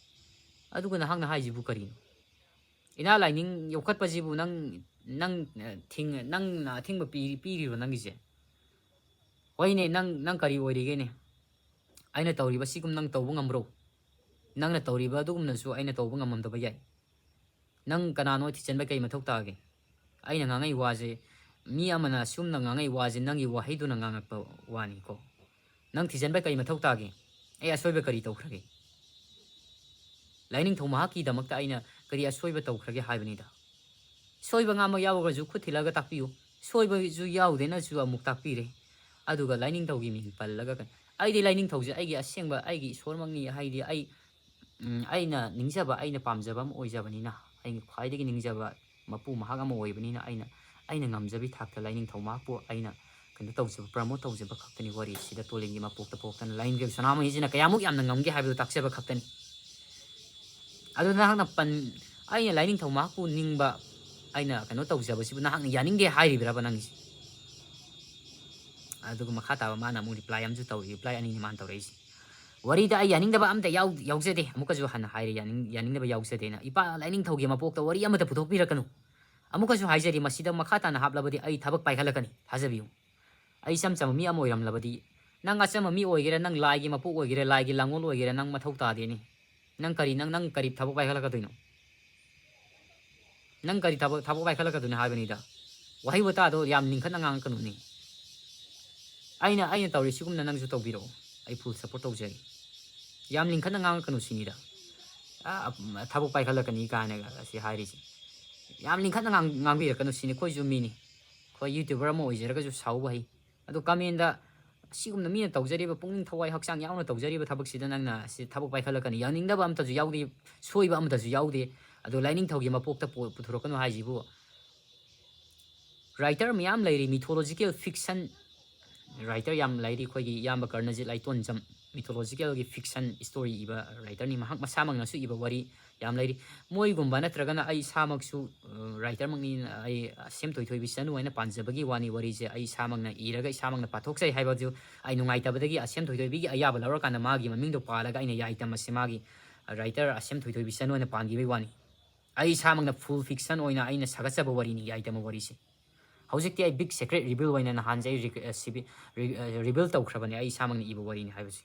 ꯑꯗꯨꯒ ꯅꯍꯥꯛꯅ ꯍꯥꯏꯁꯤꯕꯨ ꯀꯔꯤꯅꯣ? ꯏꯅꯥ ꯂꯥꯏꯅꯤꯡ ꯌꯣꯛꯈꯠꯄꯁꯤꯕꯨ ꯅꯪ, ꯅꯪ, ꯑ, ꯊꯤꯡ-, ꯅꯪꯅ ꯑꯊꯤꯡꯕ ꯄꯤ-, ꯄꯤꯔꯤꯔꯣ ꯅꯪꯒꯤꯁꯦ? ꯍꯣꯏꯅꯦ, ꯅꯪ, ꯅꯪ ꯀꯔꯤ ꯑꯣꯏꯔꯤꯒꯦꯅꯦ? ꯑꯩꯅ ꯇꯧꯔꯤꯕ ꯁꯤꯒꯨꯝ ꯅꯪ ꯇꯧꯕ ꯉꯝꯕ꯭ꯔꯣ? ꯅꯪꯅ ꯇꯧꯔꯤꯕ ꯑꯗꯨꯒꯨꯝꯅꯁꯨ ꯑꯩꯅ ꯇꯧꯕ ꯉꯝꯃꯝꯗꯕ ꯌꯥꯏ꯫ ꯅꯪ ꯀꯅꯥꯅꯣ ꯊꯤꯖꯤꯟꯕ ꯀꯩ ꯃꯊꯧ ꯇꯥꯒꯦ? ꯑꯩꯅ ꯉꯥꯡꯉꯛꯏ ꯋꯥꯁꯦ, ꯃꯤ ꯑꯃꯅ ꯑꯁꯨꯝꯅ ꯉꯥꯡꯉꯛꯏ ꯋꯥꯁꯦ ꯅꯪꯒꯤ ꯋꯥꯍꯩꯗꯨꯅ ꯉꯥꯡꯉꯛꯄ ꯋꯥꯅꯤꯀꯣ꯫ ꯅꯪ ꯊꯤꯖꯤꯟꯕ ꯀꯩ ꯃꯊꯧ ꯇꯥꯒꯦ? ꯑꯩ ꯑꯁꯣꯏꯕ ꯀꯔꯤ ꯇꯧꯈ꯭ꯔꯒꯦ? ꯂꯥꯏꯅꯤꯡꯊꯧ ꯃꯍꯥꯛꯀꯤꯗꯃꯛꯇ ꯑꯩꯅ ꯀꯔꯤ ꯑꯁꯣꯏꯕ ꯇꯧꯈ꯭ꯔꯒꯦ ꯍꯥꯏꯕꯅꯤꯗ꯫ ꯁꯣꯏꯕ ꯉꯥꯝꯕ ꯌꯥꯎꯔꯒꯁꯨ ꯈꯨꯠ ꯊꯤꯜꯂꯒ ꯇꯥꯛꯄꯤꯌꯨ꯫ ꯁꯣꯏꯕꯁꯨ ꯌꯥꯎꯗꯦꯅꯁꯨ ꯑꯃꯨꯛ ꯇꯥꯛꯄꯤꯔꯦ꯫ ꯑꯗꯨꯒ ꯂꯥꯏꯅꯤꯡꯊꯧꯒꯤ ꯃꯤꯡ ꯄꯜꯂꯒ ꯀꯩꯅꯣ, ꯑꯩꯗꯤ ꯂꯥꯏꯅꯤꯡꯊꯧꯁꯦ ꯑꯩꯒꯤ ꯑꯁꯦꯡꯕ ꯑꯩꯒꯤ ꯏꯁꯣꯔꯃꯛꯅꯤ, ꯍꯥꯏꯗꯤ ꯑꯩ, ꯎꯝ, ꯑꯩꯅ ꯅꯤꯡꯖꯕ, ꯑꯩꯅ ꯄꯥꯝꯖꯕ ꯑꯃ ꯑꯣꯏꯖꯕꯅꯤꯅ, ꯑꯩꯅ ꯈ꯭ꯋꯥꯏꯗꯒꯤ ꯅꯤꯡꯖꯕ ꯃꯄꯨ ꯃꯍꯥꯛ ꯑꯃ ꯑꯣꯏꯕꯅꯤꯅ, ꯑꯩꯅ, ꯑꯩꯅ ꯉꯝꯖꯕꯤ ꯊꯥꯛꯇ ꯂꯥꯏꯅꯤꯡꯊꯧ ꯃꯍꯥꯛꯄꯨ ꯑꯩꯅ ꯀꯩꯅꯣ ꯇꯧꯖꯕ, ꯄ꯭ꯔꯃꯣꯠ ꯇꯧꯖꯕ ꯈꯛꯇꯅꯤ꯫ ꯋꯥꯔꯤꯁꯤꯗ ꯇꯣꯂꯦꯟꯒꯤ ꯃꯄꯣꯛꯇ ꯄꯣꯛꯇꯅ ꯂꯥꯏꯅꯤꯡꯊꯧ ꯁꯅꯥꯃꯍꯤꯁꯤꯅ ꯀꯌꯥꯃꯨꯛ ꯌꯥꯝꯅ ꯉꯝꯒꯦ ꯍꯥꯏꯕꯗꯨ ꯇꯥꯛꯆꯕ ꯈꯛꯇꯅꯤ꯫ ꯑꯗꯨ ꯅꯍꯥꯛꯅ ꯄꯟ-, ꯑꯩꯅ ꯂꯥꯏꯅꯤꯡꯊꯧ ꯃꯍꯥꯛꯄꯨ ꯅꯤꯡꯕ, ꯑꯩꯅ ꯀꯩꯅꯣ ꯇꯧꯖꯕꯁꯤꯕꯨ ꯅꯍꯥꯛꯅ ꯌꯥꯅꯤꯡꯗꯦ ꯍꯥꯏꯔꯤꯕ꯭ꯔꯕ ꯅꯪꯒꯤꯁꯦ? ꯑꯗꯨꯒ ꯃꯈꯥ ꯇꯥꯕ ꯃꯥꯅ ꯑꯃꯨꯛ ꯔꯤꯄ꯭ꯂꯥꯏ ꯑꯃꯁꯨ ꯇꯧꯔꯤ, ꯔꯤꯄ꯭ꯂꯥꯏ ꯑꯅꯤꯅꯤ ꯃꯥꯅ ꯇꯧꯔꯛꯏꯁꯦ꯫ "ꯋꯥꯔꯤꯗ ꯑꯩ ꯌꯥꯅꯤꯡꯗꯕ ꯑꯝꯇ ꯌꯥꯎ-, ꯌꯥꯎꯖꯗꯦ", ꯑꯃꯨꯛꯀꯁꯨ ꯍꯟꯅ ꯍꯥꯏꯔꯦ, "ꯌꯥꯅꯤꯡ-, ꯌꯥꯅꯤꯡꯗꯕ ꯌꯥꯎꯖꯗꯦꯅ꯫ ꯏꯄꯥ ꯂꯥꯏꯅꯤꯡꯊꯧꯒꯤ ꯃꯄꯣꯛꯇ ꯋꯥꯔꯤ ꯑꯃꯠꯇ ꯄꯨꯊꯣꯛꯄꯤꯔꯛꯀꯅꯨ"꯫ ꯑꯃꯨꯛꯀꯁꯨ ꯍꯥꯏꯖꯔꯤ, ꯃꯁꯤꯗ ꯃꯈꯥ ꯇꯥꯅ ꯍꯥꯞꯂꯕꯗꯤ ꯑꯩ ꯊꯕꯛ ꯄꯥꯏꯈꯠꯂꯛꯀꯅꯤ, ꯊꯥꯖꯕꯤꯌꯨ꯫ ꯑꯩ ꯏꯆꯝ ꯆꯝꯕ ꯃꯤ ꯑꯃ ꯑꯣꯏꯔꯝꯂꯕꯗꯤ, ꯅꯪ ꯑꯆꯝꯕ ꯃꯤ ꯑꯣꯏꯒꯦꯔꯥ, ꯅꯪ ꯂꯥꯏꯒꯤ ꯃꯄꯣꯛ ꯑꯣꯏꯒꯦꯔꯥ, ꯂꯥꯏꯒꯤ ꯂꯥꯡꯒꯣꯜ ꯑꯣꯏꯒꯦꯔꯥ, ꯅꯪ ꯃꯊꯧ ꯇꯥꯗꯦꯅꯦ꯫ ꯅꯪ ꯀꯔꯤ, ꯅꯪ, ꯅꯪ ꯀꯔꯤ ꯊꯕꯛ ꯄꯥꯏꯈꯠꯂꯛꯀꯗꯣꯏꯅꯣ? ꯅꯪ ꯀꯔꯤ ꯊꯕꯛ, ꯊꯕꯛ ꯄꯥꯏꯈꯠꯂꯛꯀꯗꯣꯏꯅꯣ ꯍꯥꯏꯕꯅꯤꯗ꯫ ꯋꯥꯍꯩ ꯋꯥꯇꯥꯗꯣ ꯌꯥꯝ ꯂꯤꯡꯈꯠꯅ ꯉꯥꯡꯉꯛꯀꯅꯨꯅꯦ꯫ ꯑꯩꯅ, ꯑꯩꯅ ꯇꯧꯔꯤ ꯁꯤꯒꯨꯝꯅ ꯅꯪꯁꯨ ꯇꯧꯕꯤꯔꯛꯑꯣ꯫ ꯑꯩ full support ꯇꯧꯖꯔꯤ꯫ ꯌꯥꯝ ꯂꯤꯡꯈꯠꯅ ꯉꯥꯡꯉꯛꯀꯅꯨ ꯁꯤꯅꯤꯗ꯫ ꯑ, ꯊꯕꯛ ꯄꯥꯏꯈꯠꯂꯛꯀꯅꯤ ꯀꯥꯏꯅꯒ ꯑꯁꯤ ꯍꯥꯏꯔꯤꯁꯦ꯫ ꯌꯥꯝ ꯂꯤꯡꯈꯠꯅ ꯉꯥꯡ-, ꯉꯥꯡꯕꯤꯔꯛꯀꯅꯨ ꯁꯤꯅꯤ꯫ ꯑꯩꯈꯣꯏꯁꯨ ꯃꯤꯅꯤ꯫ ꯑꯩꯈꯣꯏ YouTuber ꯑꯃ ꯑꯣꯏꯖꯔꯒꯁꯨ ꯁꯥꯎꯕ ꯍꯩ꯫ ꯑꯗꯣ commentꯗ ꯑꯁꯤꯒꯨꯝꯅ ꯃꯤꯅ ꯇꯧꯖꯔꯤꯕ ꯄꯨꯛꯅꯤꯡ ꯊꯋꯥꯏ ꯍꯛꯆꯥꯡ ꯌꯥꯎꯅ ꯇꯧꯖꯔꯤꯕ ꯊꯕꯛꯁꯤꯗ ꯅꯪꯅ ꯁꯤ ꯊꯕꯛ ꯄꯥꯏꯈꯠꯂꯛꯀꯅꯤ, ꯌꯥꯅꯤꯡꯗꯕ ꯑꯝꯇꯁꯨ ꯌꯥꯎꯗꯦ, ꯁꯣꯏꯕ ꯑꯝꯇꯁꯨ ꯌꯥꯎꯗꯦ꯫ ꯑꯗꯣ ꯂꯥꯏꯅꯤꯡꯊꯧꯒꯤ ꯃꯄꯣꯛꯇ ꯄꯨ-, ꯄꯨꯊꯣꯔꯛꯀꯅꯨ ꯍꯥꯏꯁꯤꯕꯨ, writer ꯃꯌꯥꯝ ꯂꯩꯔꯤ, mythological fiction writer ꯌꯥꯝ ꯂꯩꯔꯤ꯫ ꯑꯩꯈꯣꯏꯒꯤ ꯏꯌꯥꯝꯕ ꯀꯔꯅꯖꯤꯠ ꯂꯥꯏꯇꯣꯟꯖꯝ, mythologicalꯒꯤ fiction story ꯏꯕ writerꯅꯤ꯫ ꯃꯍꯥꯛ ꯃꯁꯥꯃꯛꯅꯁꯨ ꯏꯕ ꯋꯥꯔꯤ ꯌꯥꯝ ꯂꯩꯔꯤ꯫ ꯃꯣꯏꯒꯨꯝꯕ ꯅꯠꯇ꯭ꯔꯒꯅ ꯑꯩ ꯏꯁꯥꯃꯛꯁꯨ, ꯑ, writerꯃꯛꯅꯤꯅ ꯑꯩ, ꯑ, ꯑꯁꯦꯝ ꯊꯣꯏꯊꯣꯏꯕꯤ ꯆꯅꯨ ꯍꯥꯏꯅ ꯄꯥꯟꯖꯕꯒꯤ ꯋꯥꯅꯤ꯫ ꯋꯥꯔꯤꯁꯦ ꯑꯩ ꯏꯁꯥꯃꯛꯅ ꯏꯔꯒ ꯏꯁꯥꯃꯛꯅ ꯄꯥꯊꯣꯛꯆꯩ ꯍꯥꯏꯕꯗꯨ ꯑꯩ ꯅꯨꯡꯉꯥꯏꯇꯕꯗꯒꯤ ꯑꯁꯦꯝ ꯊꯣꯏꯊꯣꯏꯕꯤꯒꯤ ꯑꯌꯥꯕ ꯂꯧꯔꯀꯥꯟꯗ ꯃꯥꯒꯤ ꯃꯃꯤꯡꯗꯣ ꯄꯥꯜꯂꯒ ꯑꯩꯅ ꯌꯥꯏꯇꯝ ꯑꯁꯤ ꯃꯥꯒꯤ, ꯑ, writer ꯑꯁꯦꯝ ꯊꯣꯏꯊꯣꯏꯕꯤ ꯆꯅꯨ ꯍꯥꯏꯅ ꯄꯥꯟꯈꯤꯕꯒꯤ ꯋꯥꯅꯤ꯫ ꯑꯩ ꯏꯁꯥꯃꯛꯅ full fiction ꯑꯣꯏꯅ ꯑꯩꯅ ꯁꯥꯒꯠꯆꯕ ꯋꯥꯔꯤꯅꯤ ꯌꯥꯏꯇꯝ ꯋꯥꯔꯤꯁꯦ꯫ ꯍꯧꯖꯤꯛꯇꯤ ꯑꯩ big secret reveal ꯑꯣꯏꯅ ꯅꯍꯥꯟꯁꯦ ꯑꯩ ꯔꯤ-, ꯑ, ꯁꯤꯕꯤ-, ꯔꯤ-, ꯑ, reveal ꯇꯧꯈ꯭ꯔꯕꯅꯦ ꯑꯩ ꯏꯁꯥꯃꯛꯅ ꯏꯕ ꯋꯥꯔꯤꯅꯤ ꯍꯥꯏꯕꯁꯦ꯫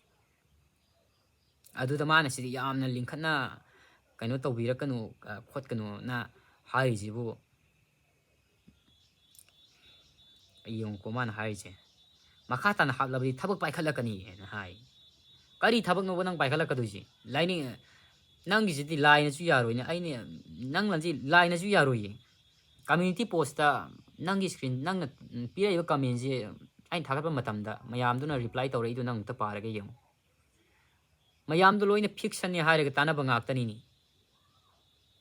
ꯑꯗꯨꯗ ꯃꯥꯅ ꯁꯤꯗꯤ ꯌꯥꯝꯅ ꯂꯤꯡꯈꯠꯅ ꯀꯩꯅꯣ ꯇꯧꯕꯤꯔꯛꯀꯅꯨ, ꯑ, ꯈꯣꯠꯀꯅꯨꯅ ꯍꯥꯏꯔꯤꯁꯤꯕꯨ, ꯑꯩ ꯌꯦꯡꯉꯨꯀꯣ ꯃꯥꯅ ꯍꯥꯏꯔꯤꯁꯦ꯫ "ꯃꯈꯥ ꯇꯥꯅ ꯍꯥꯞꯂꯕꯗꯤ ꯊꯕꯛ ꯄꯥꯏꯈꯠꯂꯛꯀꯅꯤ" ꯍꯥꯏꯅ ꯍꯥꯏ꯫ ꯀꯔꯤ ꯊꯕꯛꯅꯣꯕ ꯅꯪ ꯄꯥꯏꯈꯠꯂꯛꯀꯗꯣꯏꯁꯦ? ꯂꯥꯏꯅꯤꯡ-, ꯅꯪꯒꯤꯁꯤꯗꯤ ꯂꯥꯏꯅꯁꯨ ꯌꯥꯔꯣꯏꯅꯦ, ꯑꯩꯅ, ꯅꯪꯅꯗꯤ ꯂꯥꯏꯅꯁꯨ ꯌꯥꯔꯣꯏꯌꯦ꯫ Community postꯇ ꯅꯪꯒꯤ screen, ꯅꯪꯅ ꯄꯤꯔꯛꯏꯕ commentꯁꯦ ꯑꯩꯅ ꯊꯥꯒꯠꯄ ꯃꯇꯝꯗ ꯃꯌꯥꯝꯗꯨꯅ reply ꯇꯧꯔꯛꯏꯗꯣ ꯅꯪ ꯑꯝꯇ ꯄꯥꯔꯒ ꯌꯦꯡꯉꯨ꯫ ꯃꯌꯥꯝꯗꯣ ꯂꯣꯏꯅ fictionꯅꯤ ꯍꯥꯏꯔꯒ ꯇꯥꯟꯅꯕ ꯉꯥꯛꯇꯅꯤꯅꯤ꯫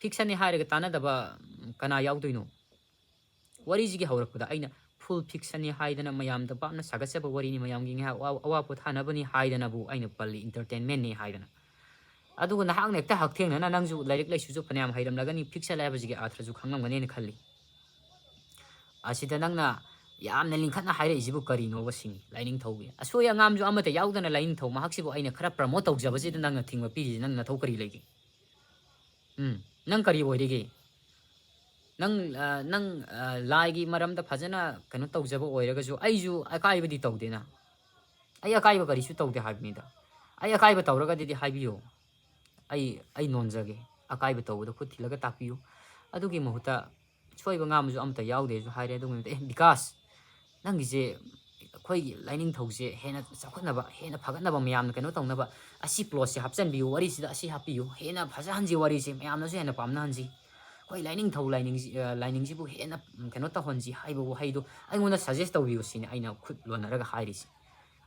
Fictionꯅꯤ ꯍꯥꯏꯔꯒ ꯇꯥꯟꯅꯗꯕ ꯀꯅꯥ ꯌꯥꯎꯗꯣꯏꯅꯣ? ꯋꯥꯔꯤꯁꯤꯒꯤ ꯍꯧꯔꯛꯄꯗ ꯑꯩꯅ full fictionꯅꯤ ꯍꯥꯏꯗꯅ ꯃꯌꯥꯝꯗ ꯄꯥꯞꯅ ꯁꯥꯒꯠꯆꯕ ꯋꯥꯔꯤꯅꯤ, ꯃꯌꯥꯝꯒꯤ ꯉꯥꯏꯍꯥꯛ ꯑꯋꯥ, ꯑꯋꯥ ꯄꯣꯊꯥꯅꯕꯅꯤ ꯍꯥꯏꯗꯅꯕꯨ ꯑꯩꯅ ꯄꯜꯂꯤ, entertainmentꯅꯤ ꯍꯥꯏꯗꯅ꯫ ꯑꯗꯨꯒ ꯅꯍꯥꯛꯅ ꯍꯦꯛꯇ ꯍꯛꯊꯦꯡꯅꯅ ꯅꯪꯁꯨ ꯂꯥꯏꯔꯤꯛ ꯂꯥꯏꯁꯨꯁꯨ ꯐꯅꯌꯥꯝ ꯍꯩꯔꯝꯂꯒꯅꯤ, fiction ꯍꯥꯏꯕꯁꯤꯒꯤ ꯑꯥꯔꯊꯁꯨ ꯈꯪꯉꯝꯒꯅꯦꯅ ꯈꯜꯂꯤ꯫ ꯑꯁꯤꯗ ꯅꯪꯅ ꯌꯥꯝꯅ ꯂꯤꯡꯈꯠꯅ ꯍꯥꯏꯔꯛꯏꯁꯤꯕꯨ ꯀꯔꯤꯅꯣꯕ ꯁꯤꯅꯤ? ꯂꯥꯏꯅꯤꯡꯊꯧꯒꯤ ꯑꯁꯣꯏ ꯑꯉꯥꯝꯁꯨ ꯑꯃꯠꯇ ꯌꯥꯎꯗꯅ ꯂꯥꯏꯅꯤꯡꯊꯧ ꯃꯍꯥꯛꯁꯤꯕꯨ ꯑꯩꯅ ꯈꯔ promote ꯇꯧꯖꯕꯁꯤꯗ ꯅꯪꯅ ꯊꯤꯡꯕ ꯄꯤꯔꯤꯁꯤ ꯅꯪ ꯅꯊꯧ ꯀꯔꯤ ꯂꯩꯒꯦ? ꯎꯝ, ꯅꯪ ꯀꯔꯤ ꯑꯣꯏꯔꯤꯒꯦ? ꯅꯪ, ꯑ, ꯅꯪ, ꯑ, ꯂꯥꯏꯒꯤ ꯃꯔꯝꯗ ꯐꯖꯅ ꯀꯩꯅꯣ ꯇꯧꯖꯕ ꯑꯣꯏꯔꯒꯁꯨ ꯑꯩꯁꯨ ꯑꯀꯥꯏꯕꯗꯤ ꯇꯧꯗꯦꯅ꯫ ꯑꯩ ꯑꯀꯥꯏꯕ ꯀꯔꯤꯁꯨ ꯇꯧꯗꯦ ꯍꯥꯏꯕꯅꯤꯗ꯫ ꯑꯩ ꯑꯀꯥꯏꯕ ꯇꯧꯔꯒꯗꯤ ꯍꯥꯏꯕꯤꯌꯨ꯫ ꯑꯩ, ꯑꯩ ꯅꯣꯟꯖꯒꯦ꯫ ꯑꯀꯥꯏꯕ ꯇꯧꯕꯗ ꯈꯨꯠ ꯊꯤꯜꯂꯒ ꯇꯥꯛꯄꯤꯌꯨ꯫ ꯑꯗꯨꯒꯤ ꯃꯍꯨꯠꯇ ꯁꯣꯏꯕ ꯉꯥꯝꯕꯁꯨ ꯑꯃꯠꯇ ꯌꯥꯎꯗꯦꯁꯨ ꯍꯥꯏꯔꯦ꯫ ꯑꯗꯨꯒꯤ ꯃꯍꯨꯠꯇ, "ꯑꯦ ꯕꯤꯀꯥꯁ, ꯅꯪꯒꯤꯁꯦ ꯑꯩꯈꯣꯏꯒꯤ ꯂꯥꯏꯅꯤꯡꯊꯧꯁꯦ ꯍꯦꯟꯅ ꯆꯥꯎꯈꯠꯅꯕ, ꯍꯦꯟꯅ ꯐꯒꯠꯅꯕ, ꯃꯌꯥꯝꯅ ꯀꯩꯅꯣ ꯇꯧꯅꯕ ꯑꯁꯤ plotꯁꯦ ꯍꯥꯞꯆꯤꯟꯕꯤꯌꯨ, ꯋꯥꯔꯤꯁꯤꯗ ꯑꯁꯤ ꯍꯥꯞꯄꯤꯌꯨ, ꯍꯦꯟꯅ ꯐꯖꯍꯟꯁꯤ ꯋꯥꯔꯤꯁꯦ, ꯃꯌꯥꯝꯅꯁꯨ ꯍꯦꯟꯅ ꯄꯥꯝꯅꯍꯟꯁꯤ, ꯑꯩꯈꯣꯏ ꯂꯥꯏꯅꯤꯡꯊꯧ ꯂꯥꯏꯅꯤꯡꯁꯤ-, ꯑ, ꯂꯥꯏꯅꯤꯡꯁꯤꯕꯨ ꯍꯦꯟꯅ, ꯎꯝ, ꯀꯩꯅꯣ ꯇꯧꯍꯟꯁꯤ" ꯍꯥꯏꯕ ꯋꯥꯍꯩꯗꯣ ꯑꯩꯉꯣꯟꯗ suggest ꯇꯧꯕꯤꯌꯨ ꯁꯤꯅꯤ ꯑꯩꯅ ꯈꯨꯠ ꯂꯣꯟꯅꯔꯒ ꯍꯥꯏꯔꯤꯁꯦ꯫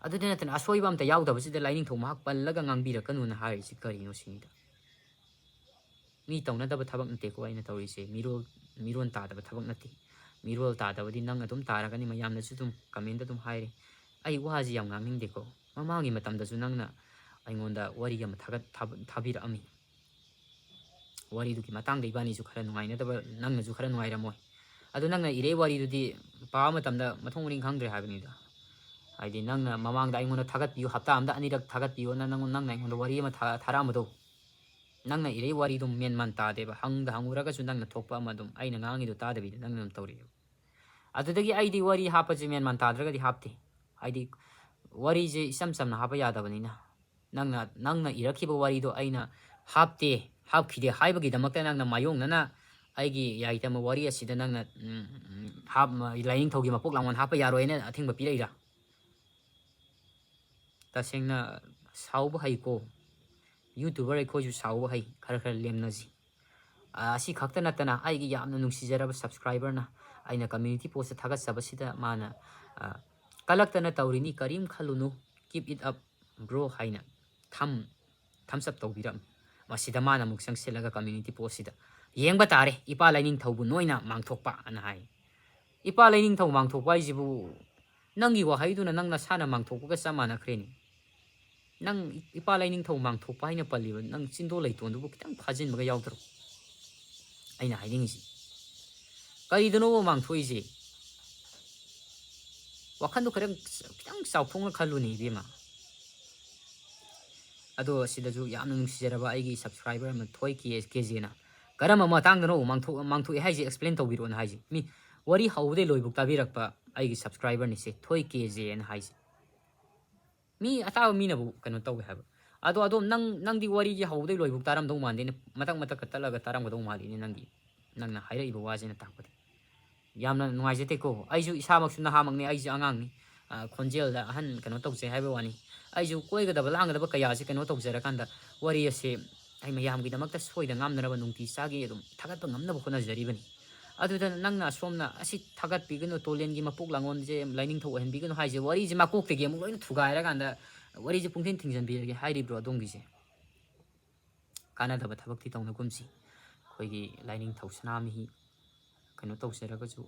ꯑꯗꯨꯗ ꯅꯠꯇꯅ ꯑꯁꯣꯏꯕ ꯑꯝꯇ ꯌꯥꯎꯗꯕꯁꯤꯗ ꯂꯥꯏꯅꯤꯡꯊꯧ ꯃꯍꯥꯛ ꯄꯜꯂꯒ ꯉꯥꯡꯕꯤꯔꯛꯀꯅꯨꯅ ꯍꯥꯏꯔꯤꯁꯤ ꯀꯔꯤꯅꯣ ꯁꯤꯅꯤꯗ꯫ ꯃꯤ ꯇꯧꯅꯗꯕ ꯊꯕꯛ ꯅꯠꯇꯦꯀꯣ ꯑꯩꯅ ꯇꯧꯔꯤꯁꯦ꯫ ꯃꯤꯔꯣꯜ, ꯃꯤꯔꯣꯟ ꯇꯥꯗꯕ ꯊꯕꯛ ꯅꯠꯇꯦ꯫ ꯃꯤꯔꯣꯜ ꯇꯥꯗꯕꯗꯤ ꯅꯪ ꯑꯗꯨꯝ ꯇꯥꯔꯒꯅꯤ, ꯃꯌꯥꯝꯅꯁꯨ ꯑꯗꯨꯝ commentꯇ ꯑꯗꯨꯝ ꯍꯥꯏꯔꯦ꯫ ꯑꯩ ꯋꯥꯁꯤ ꯌꯥꯝ ꯉꯥꯡꯅꯤꯡꯗꯦꯀꯣ꯫ ꯃꯃꯥꯡꯒꯤ ꯃꯇꯝꯗꯁꯨ ꯅꯪꯅ ꯑꯩꯉꯣꯟꯗ ꯋꯥꯔꯤ ꯑꯃ ꯊꯥꯒꯠ-, ꯊꯥꯕ-, ꯊꯥꯕꯤꯔꯛꯑꯝꯃꯤ꯫ ꯋꯥꯔꯤꯗꯨꯒꯤ ꯃꯇꯥꯡꯗ ꯏꯕꯥꯅꯤꯁꯨ ꯈꯔ ꯅꯨꯡꯉꯥꯏꯅꯗꯕ, ꯅꯪꯅꯁꯨ ꯈꯔ ꯅꯨꯡꯉꯥꯏꯔꯝꯃꯣꯏ꯫ ꯑꯗꯨ ꯅꯪꯅ ꯏꯔꯛꯏ ꯋꯥꯔꯤꯗꯨꯗꯤ ꯄꯥꯕ ꯃꯇꯝꯗ ꯃꯊꯣꯡ ꯃꯔꯤꯡ ꯈꯪꯗ꯭ꯔꯦ ꯍꯥꯏꯕꯅꯤꯗ꯫ ꯍꯥꯏꯗꯤ ꯅꯪꯅ ꯃꯃꯥꯡꯗ ꯑꯩꯉꯣꯟꯗ ꯊꯥꯒꯠꯄꯤꯌꯨ, ꯍꯞꯇꯥ ꯑꯃꯗ ꯑꯅꯤꯔꯛ ꯊꯥꯒꯠꯄꯤꯌꯨ, ꯅꯪ, ꯅꯪ, ꯅꯪꯅ ꯑꯩꯉꯣꯟꯗ ꯋꯥꯔꯤ ꯑꯃ ꯊꯥ-, ꯊꯥꯔꯛꯑꯝꯕꯗꯣ, ꯅꯪꯅ ꯏꯔꯛꯏ ꯋꯥꯔꯤꯗꯣ ꯃꯦꯟ ꯃꯥꯟ ꯇꯥꯗꯦꯕ꯫ ꯍꯪꯗ ꯍꯪꯉꯨꯔꯒꯁꯨ ꯅꯪꯅ ꯊꯣꯛꯄ ꯑꯃ ꯑꯗꯨꯝ, ꯑꯩꯅ ꯉꯥꯡꯉꯤꯗꯣ ꯇꯥꯗꯕꯤꯗ ꯅꯪꯅ ꯑꯗꯨꯝ ꯇꯧꯔꯛꯑꯦꯕ꯫ ꯑꯗꯨꯗꯒꯤ ꯑꯩꯗꯤ ꯋꯥꯔꯤ ꯍꯥꯞꯄꯁꯦ ꯃꯦꯟ ꯃꯥꯟ ꯇꯥꯗ꯭ꯔꯒꯗꯤ ꯍꯥꯞꯇꯦ꯫ ꯍꯥꯏꯗꯤ ꯋꯥꯔꯤꯁꯦ ꯏꯆꯝ ꯆꯝꯅ ꯍꯥꯞꯄ ꯌꯥꯗꯕꯅꯤꯅ꯫ ꯅꯪꯅ, ꯅꯪꯅ ꯏꯔꯛꯈꯤꯕ ꯋꯥꯔꯤꯗꯣ ꯑꯩꯅ ꯍꯥꯞꯇꯦ, ꯍꯥꯞꯈꯤꯗꯦ ꯍꯥꯏꯕꯒꯤꯗꯃꯛꯇ ꯅꯪꯅ ꯃꯥꯌꯣꯡꯅꯅ ꯑꯩꯒꯤ ꯌꯥꯏꯇꯝꯕ ꯋꯥꯔꯤ ꯑꯁꯤꯗ ꯅꯪꯅ, ꯎꯝ, ꯎꯝ, ꯍꯥꯞ-, ꯂꯥꯏꯅꯤꯡꯊꯧꯒꯤ ꯃꯄꯣꯛ ꯂꯥꯡꯒꯣꯜ ꯍꯥꯞꯄ ꯌꯥꯔꯣꯏꯅ ꯑꯊꯤꯡꯕ ꯄꯤꯔꯛꯏꯔꯥ? ꯇꯁꯦꯡꯅ ꯁꯥꯎꯕ ꯍꯩꯀꯣ꯫ YouTuber ꯑꯩꯈꯣꯏꯁꯨ ꯁꯥꯎꯕ ꯍꯩ, ꯈꯔ ꯈꯔ ꯂꯦꯝꯅꯁꯤ꯫ ꯑ, ꯑꯁꯤ ꯈꯛꯇ ꯅꯠꯇꯅ ꯑꯩꯒꯤ ꯌꯥꯝꯅ ꯅꯨꯡꯁꯤꯖꯔꯕ subscriberꯅ ꯑꯩꯅ community postꯇ ꯊꯥꯒꯠꯆꯕꯁꯤꯗ ꯃꯥꯅ, ꯑ, "ꯀꯂꯛꯇꯅ ꯇꯧꯔꯤꯅꯤ, ꯀꯔꯤꯝ ꯈꯜꯂꯨꯅꯨ, keep it up bro" ꯍꯥꯏꯅ ꯊꯝ ꯊꯝꯁ ꯑꯞ ꯇꯧꯕꯤꯔꯝꯃꯤ꯫ ꯃꯁꯤꯗ ꯃꯥꯅ ꯑꯃꯨꯛ ꯆꯪꯁꯤꯜꯂꯒ community postꯁꯤꯗ, "ꯌꯦꯡꯕ ꯇꯥꯔꯦ, ꯏꯄꯥ ꯂꯥꯏꯅꯤꯡꯊꯧꯕꯨ ꯅꯣꯏꯅ ꯃꯥꯡꯊꯣꯛꯄ" ꯑꯅ ꯍꯥꯏ꯫ ꯏꯄꯥ ꯂꯥꯏꯅꯤꯡꯊꯧ ꯃꯥꯡꯊꯣꯛꯄ ꯍꯥꯏꯁꯤꯕꯨ ꯅꯪꯒꯤ ꯋꯥꯍꯩꯗꯨꯅ ꯅꯪ ꯅꯁꯥꯅ ꯃꯥꯡꯊꯣꯛꯄꯒ ꯆꯞ ꯃꯥꯟꯅꯈ꯭ꯔꯦꯅꯦ꯫ ꯅꯪ ꯏꯄꯥ ꯂꯥꯏꯅꯤꯡꯊꯧ ꯃꯥꯡꯊꯣꯛꯄ ꯍꯥꯏꯅ ꯄꯜꯂꯤꯕ ꯅꯪ ꯆꯤꯟꯗꯣ ꯂꯩꯇꯣꯟꯗꯨꯕꯨ ꯈꯤꯇꯪ ꯐꯥꯖꯤꯟꯕꯒ ꯌꯥꯎꯗ꯭ꯔꯣ? ꯑꯩꯅ ꯍꯥꯏꯅꯤꯡꯉꯤꯁꯤ, ꯀꯔꯤꯗꯅꯣꯕ ꯃꯥꯡꯊꯣꯛꯏꯁꯦ? ꯋꯥꯈꯟꯗꯣ ꯈꯤꯇꯪ, ꯈꯤꯇꯪ ꯆꯥꯎꯊꯣꯛꯅ ꯈꯜꯂꯨꯅꯦ, ꯏꯕꯦꯝꯃ꯫ ꯑꯗꯣ ꯁꯤꯗꯁꯨ ꯌꯥꯝꯅ ꯅꯨꯡꯁꯤꯖꯔꯕ ꯑꯩꯒꯤ subscriber ꯑꯃ, ꯊꯣꯏ ꯀꯦ, ꯀꯦ ꯖꯦꯅ, "ꯀꯔꯝꯕ ꯃꯇꯥꯡꯗꯅꯣ ꯃꯥꯡꯊꯣꯛ-, ꯃꯥꯡꯊꯣꯛꯑꯦ ꯍꯥꯏꯁꯦ explain ꯇꯧꯕꯤꯔꯛꯑꯣꯅ" ꯍꯥꯏꯁꯦ꯫ ꯃꯤ ꯋꯥꯔꯤ ꯍꯧꯕꯗꯩ ꯂꯣꯏꯕꯨꯛ ꯇꯥꯕꯤꯔꯛꯄ ꯑꯩꯒꯤ subscriberꯅꯤꯁꯦ, ꯊꯣꯏ ꯀꯦ ꯖꯦꯅ ꯍꯥꯏꯁꯦ꯫ ꯃꯤ ꯑꯇꯥꯕ ꯃꯤꯅꯕꯨ ꯀꯩꯅꯣ ꯇꯧꯋꯦ ꯍꯥꯏꯕ꯫ ꯑꯗꯣ ꯑꯗꯣꯝ ꯅꯪ, ꯅꯪꯗꯤ ꯋꯥꯔꯤꯁꯦ ꯍꯧꯕꯗꯩ ꯂꯣꯏꯕꯨꯛ ꯇꯥꯔꯝꯗꯧ ꯃꯥꯟꯗꯦꯅꯦ, ꯃꯇꯛ ꯃꯇꯛꯀ ꯇꯠꯂꯒ ꯇꯥꯔꯝꯒꯗꯧ ꯃꯥꯜꯂꯤꯅꯦ ꯅꯪꯒꯤ, ꯅꯪꯅ ꯍꯥꯏꯔꯛꯏꯕ ꯋꯥꯁꯤꯅ ꯇꯥꯛꯄꯗꯤ꯫ ꯌꯥꯝꯅ ꯅꯨꯡꯉꯥꯏꯖꯗꯦꯀꯣ꯫ ꯑꯩꯁꯨ ꯏꯁꯥꯃꯛꯁꯨ ꯅꯍꯥꯃꯛꯅꯤ, ꯑꯩꯁꯨ ꯑꯉꯥꯡꯅꯤ꯫ ꯑ, ꯈꯣꯟꯖꯦꯜꯗ ꯑꯍꯟ ꯀꯩꯅꯣ ꯇꯧꯖꯩ ꯍꯥꯏꯕ ꯋꯥꯅꯤ꯫ ꯑꯩꯁꯨ ꯀꯣꯏꯒꯗꯕ ꯂꯥꯡꯒꯗꯕ ꯀꯌꯥꯁꯦ ꯀꯩꯅꯣ ꯇꯧꯖꯔꯀꯥꯟꯗ ꯋꯥꯔꯤ ꯑꯁꯦ ꯑꯩ ꯃꯌꯥꯝꯒꯤꯗꯃꯛꯇ ꯁꯣꯏꯗ ꯉꯥꯝꯗꯅꯕ ꯅꯨꯡꯇꯤ ꯆꯥꯒꯤ ꯑꯗꯨꯝ ꯊꯥꯒꯠꯄ ꯉꯝꯅꯕ ꯍꯣꯠꯅꯖꯔꯤꯕꯅꯤ꯫ ꯑꯗꯨꯗ ꯅꯪꯅ ꯑꯁꯣꯝꯅ "ꯑꯁꯤ ꯊꯥꯒꯠꯄꯤꯒꯅꯨ, ꯇꯣꯂꯦꯟꯒꯤ ꯃꯄꯣꯛ ꯂꯥꯡꯑꯣꯟꯁꯦ ꯂꯥꯏꯅꯤꯡꯊꯧ ꯑꯣꯏꯍꯟꯕꯤꯒꯅꯨ" ꯍꯥꯏꯁꯦ, ꯋꯥꯔꯤꯁꯦ ꯃꯀꯣꯛꯇꯒꯤ ꯑꯃꯨꯛ ꯂꯣꯏꯅ ꯊꯨꯒꯥꯏꯔꯀꯥꯟꯗ ꯋꯥꯔꯤꯁꯦ ꯄꯨꯡꯊꯤꯡ ꯊꯤꯡꯖꯤꯟꯕꯤꯔꯒꯦ ꯍꯥꯏꯔꯤꯕ꯭ꯔꯣ ꯑꯗꯣꯝꯒꯤꯁꯦ? ꯀꯥꯟꯅꯗꯕ ꯊꯕꯛꯇꯤ ꯇꯧꯅꯒꯨꯝꯁꯤ꯫ ꯑꯩꯈꯣꯏꯒꯤ ꯂꯥꯏꯅꯤꯡꯊꯧ ꯁꯅꯥꯃꯍꯤ ꯀꯩꯅꯣ ꯇꯧꯖꯔꯒꯁꯨ,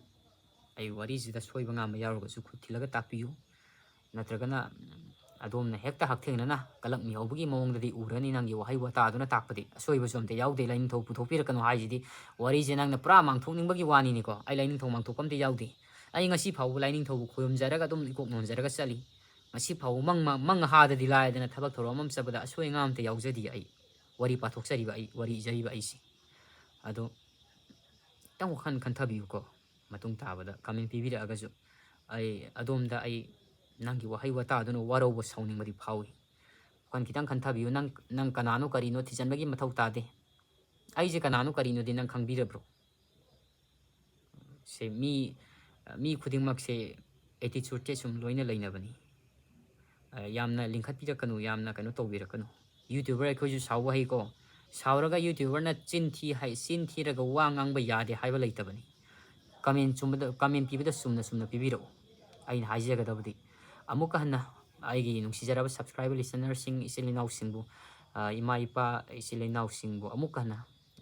ꯑꯩ ꯋꯥꯔꯤꯁꯤꯗ ꯁꯣꯏꯕ ꯉꯥꯝꯕ ꯌꯥꯎꯔꯒꯁꯨ ꯈꯨꯠ ꯊꯤꯜꯂꯒ ꯇꯥꯛꯄꯤꯌꯨ꯫ ꯅꯠꯇ꯭ꯔꯒꯅ, ꯎꯝ, ꯑꯗꯣꯝꯅ ꯍꯦꯛꯇ ꯍꯛꯊꯦꯡꯅꯅ ꯀꯂꯛꯃꯤ ꯍꯧꯕꯒꯤ ꯃꯑꯣꯡꯗꯗꯤ ꯎꯔꯅꯤ ꯅꯪꯒꯤ ꯋꯥꯍꯩ ꯋꯥꯇꯥꯗꯨꯅ ꯇꯥꯛꯄꯗꯤ꯫ ꯑꯁꯣꯏꯕꯁꯨ ꯑꯝꯇ ꯌꯥꯎꯗꯦ, ꯂꯥꯏꯅꯤꯡꯊꯧ ꯄꯨꯊꯣꯛꯄꯤꯔꯛꯀꯅꯨ ꯍꯥꯏꯁꯤꯗꯤ ꯋꯥꯔꯤꯁꯦ ꯅꯪꯅ ꯄꯨꯔꯥ ꯃꯥꯡꯊꯣꯛꯅꯤꯡꯕꯒꯤ ꯋꯥꯅꯤꯅꯦꯀꯣ꯫ ꯑꯩ ꯂꯥꯏꯅꯤꯡꯊꯧ ꯃꯥꯡꯊꯣꯛꯄ ꯑꯝꯇ ꯌꯥꯎꯗꯦ꯫ ꯑꯩ ꯉꯁꯤ ꯐꯥꯎꯕ ꯂꯥꯏꯅꯤꯡꯊꯧꯕꯨ ꯈꯨꯔꯨꯝꯖꯔꯒ ꯑꯗꯨꯝ ꯏꯀꯣꯛ ꯅꯣꯟꯖꯔꯒ ꯆꯠꯂꯤ꯫ ꯉꯁꯤ ꯐꯥꯎꯕ ꯃꯪ, ꯃꯪ ꯍꯥꯗꯗꯤ ꯂꯥꯏꯗꯅ ꯊꯕꯛ ꯊꯧꯔꯝ ꯑꯃ ꯆꯠꯄꯗ ꯑꯁꯣꯏ ꯑꯉꯥꯝ ꯑꯝꯇ ꯌꯥꯎꯖꯗꯦ꯫ ꯑꯩ ꯋꯥꯔꯤ ꯄꯥꯊꯣꯛꯆꯔꯤꯕ ꯑꯩ, ꯋꯥꯔꯤ ꯏꯖꯔꯤꯕ ꯑꯩꯁꯦ꯫ ꯑꯗꯣ ꯈꯤꯇꯪ ꯋꯥꯈꯜ ꯈꯟꯊꯕꯤꯌꯨꯀꯣ꯫ ꯃꯇꯨꯡ ꯇꯥꯕꯗ comment ꯄꯤꯕꯤꯔꯛꯑꯒꯁꯨ ꯑꯩ ꯑꯗꯣꯝꯗ ꯑꯩ ꯅꯪꯒꯤ ꯋꯥꯍꯩ ꯋꯥꯇꯥꯗꯨꯅ ꯋꯥꯔꯧꯕ ꯁꯥꯎꯅꯤꯡꯕꯗꯤ ꯐꯥꯎꯏ꯫ ꯋꯥꯈꯜ ꯈꯤꯇꯪ ꯈꯟꯊꯕꯤꯌꯨ꯫ ꯅꯪ, ꯅꯪ ꯀꯅꯥꯅꯣ ꯀꯔꯤꯅꯣ ꯊꯤꯖꯤꯟꯕꯒꯤ ꯃꯊꯧ ꯇꯥꯗꯦ꯫ ꯑꯩꯁꯦ ꯀꯅꯥꯅꯣ ꯀꯔꯤꯅꯣꯗꯤ ꯅꯪ ꯈꯪꯕꯤꯔꯕ꯭ꯔꯣ? ꯁꯦ ꯃꯤ, ꯃꯤ ꯈꯨꯗꯤꯡꯃꯛꯁꯦ attitudeꯁꯦ ꯁꯨꯝ ꯂꯣꯏꯅ ꯂꯩꯅꯕꯅꯤ꯫ ꯑ, ꯌꯥꯝꯅ ꯂꯤꯡꯈꯠꯄꯤꯔꯛꯀꯅꯨ, ꯌꯥꯝꯅ ꯀꯩꯅꯣ ꯇꯧꯕꯤꯔꯛꯀꯅꯨ꯫ YouTuber ꯑꯩꯈꯣꯏꯁꯨ ꯁꯥꯎꯕ ꯍꯩꯀꯣ꯫ ꯁꯥꯎꯔꯒ YouTuberꯅ ꯆꯤꯟ ꯊꯤ ꯍꯥꯏ, ꯆꯤꯟ ꯊꯤꯔꯒ ꯋꯥ ꯉꯥꯡꯕ ꯌꯥꯗꯦ ꯍꯥꯏꯕ ꯂꯩꯇꯕꯅꯤ꯫ ꯀꯃꯦꯟ ꯆꯨꯝꯕꯗ, ꯀꯃꯦꯟ ꯄꯤꯕꯗ ꯆꯨꯝꯅ ꯆꯨꯝꯅ ꯄꯤꯕꯤꯔꯛꯎ꯫ ꯑꯩꯅ ꯍꯥꯏꯖꯒꯗꯕꯗꯤ ꯑꯃꯨꯛꯀ ꯍꯟꯅ ꯑꯩꯒꯤ ꯅꯨꯡꯁꯤꯖꯔꯕ subscriber listenerꯁꯤꯡ, ꯏꯆꯤꯜ ꯏꯅꯥꯎꯁꯤꯡꯕꯨ, ꯑ, ꯏꯃꯥ ꯏꯄꯥ, ꯏꯆꯤꯜ ꯏꯅꯥꯎꯁꯤꯡꯕꯨ ꯑꯃꯨꯛꯀ ꯍꯟꯅ,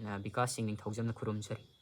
ꯑ, ꯕꯤꯀꯥꯁ ꯁꯤꯡ ꯅꯤꯡꯊꯧꯖꯝꯅ ꯈꯨꯔꯨꯝꯖꯔꯤ꯫